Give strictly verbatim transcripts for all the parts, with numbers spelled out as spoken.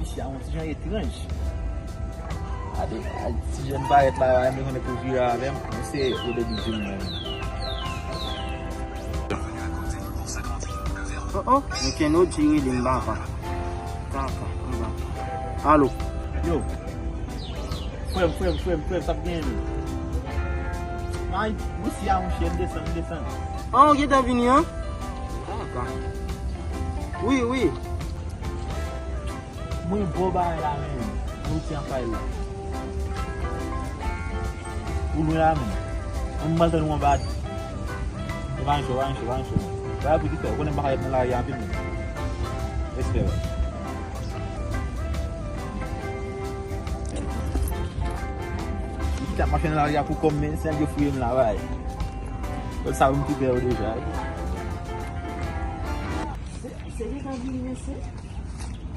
Ti a yon ti jan etranj. Gade, a, ti jèn parèt la, a, men konnen pou vire avè m. Mwen se o debi di mwen. Oh, oh, men Ken O G rele m papa. Papa, m papa. Alo. Yo. Frè m, frè m, frè m, frè m, sa ap genyen menm? May, mesi a, monchè, m desann, m desann. Ah, ou gentan vini, an? Papa. Wi, wi. Mwen bò bagay la menm. Mwen ti an fay la. Ou lwen la menm. Mwen m pral tann ou anba. E pa yon cho, pa yon cho, pa yon cho. Bagay pou di fè. Ou konnen m pa ka ret nan lari a anpil menm. Respè, baz. Li t ap mache nan lari a pou kò m, men se nèg yo fouye m la, bagay. Lòt sa, m tou pè yo deja, wi. Se, se li k ap vini, mesye?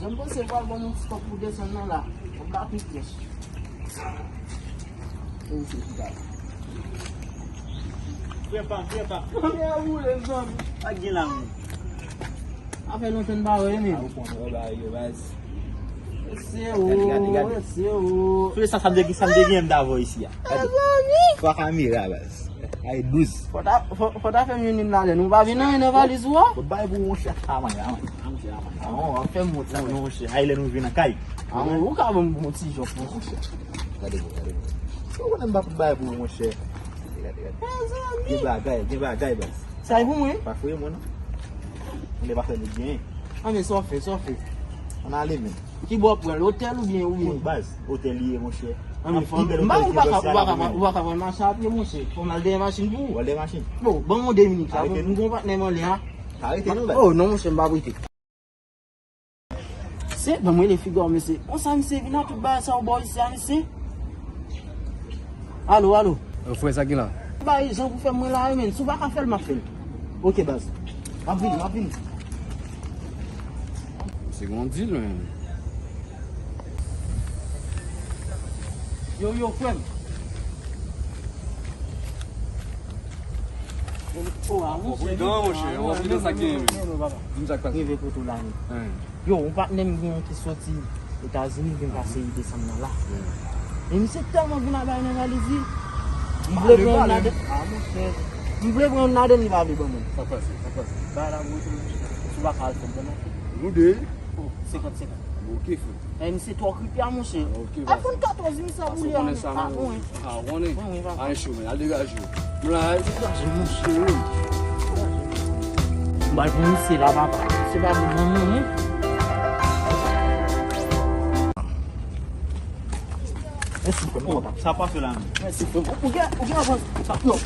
Jan m panse pral ban m yon ti kòb pou desann nan la. Kòb la pi pyès. Frè pa m, frè pa m. Frè boule, zanmi. Sa k gen la menm? Sa fè lontan n pa wè menm. Sa ou konn wè bagay yo, baz. Mesye o, mesye o. Frè sa, sa m te, sa m te gen m ta voye isi a. Gade. Twa kamera, baz. Ay, douz. Fò ta, fò, fò ta fè m youn youn ladan. Nou pa vin anyen nan valiz ou a? Fò bay pou monchè. A, manyen, a, manyen. A, monchè, a, manyen. A, w ap fè m wont sa, non, monchè. Ay, lè nou vin nan kay. A, ou ka ban m yon ti jòf, non, monchè. Gade, gade. Ou konnen m pa pou bay pou monchè. Gade, gade. Mezanmi. Gen bagay, gen bagay, baz. Sa e pou mwen? Pa fouye mwen, non. Mwen pa fè nou byen. A, men sa w fè, sa w fè. Ann ale, men. Ki bò w pran l, otèl oubyen, oubyen? Baz, otèl li ye, monchè. An, men, m pa, ou pa ka, ou pa ka, ou pa ka pran machin a pye, monchè. Fò m al dèyè machin pou ou. Ou al dèyè machin? Bon, ban m yon de minit la, bon, m gon patnè m anlè a. Arete nou, baz. Oh, non, monchè, m pa prete. Se, ban m rele figa w, mesye. Konsa, misye vin a tout bagay sa w bò isi a, mesye. Alo, alo. Yo, frè, sa ki la? Bay jan pou fè mwen la, wi, men. Si w pa ka fè l, m ap fè l. Oke, baz. M ap vini, m ap vini. Se gon dil, men. Yo, yo, frè m. O, a, monchè, pridan, monchè, pridan sa gen, men. Di m sa k pase. Rive kote w la, men. Yo, yon patnè m gen ki soti Etazini, vin pase ide sa m nan la. Men misye tèlman vin a bay nan valiz li. M vle pran youn ladan. A, monchè. M vle pran youn ladan, li pa vle ban mwen. Sa pase, sa pase. Ba la, monchè. Si w pa ka al fè m, ban mwen. Nou de. O, senkant senkant. Oke, frè. E, misye twò kripi a, monchè. Oke, iPhone katòz, misye ap boule a, men. A, bon, wi. A, w konnen. Bon, wi, papa. Ay, cho, men, al degaje w. M la, al degaje, monchè. M bay pou misye la, papa. Se pa pou mwen, non, wi. Mèsi, frè m, papa. Sa pase la, men. Mèsi, frè m. Ou gen, ou gen avans. Sa, non.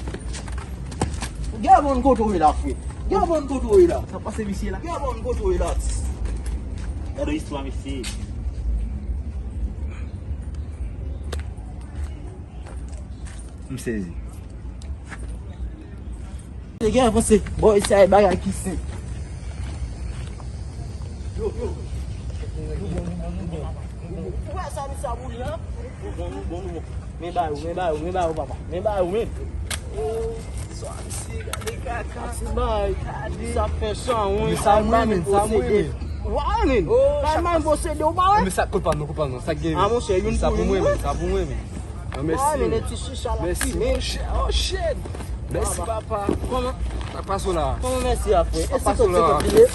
Ou gen avans kote w ye la, frè. Gen avans kote w ye la. Sa pase, misye la. Gen avans kote w ye la. Gade istwa, mesye. M sezi. Te gen avanse. Bò, isi a e bagay ki senp. Yo, yo. Ou wè sa misye ap boule a? Bon, bon, bon, bon. Men ba yo, men ba yo, men ba yo, papa. Men ba yo, men. Sa misye, gade kaka. Ti bay. Sa fè chan, wi. Men sa mwen, men, sa mwen, men. Wa, men. Sa mwen posede, ou pa wè? Men sa, kout pa non, kout pa non. Sa gen. A, monchè, youn pou youn, wi. Sa pou mwen, men. Sa pou mwen, men. An, mèsi. Wa, men, ti chicha la. Mèsi, monchè. Oh, shit. Mèsi, papa. Kòman? Sa k pase w la? Kòman mèsi a, frè? E senkant senkant li ye?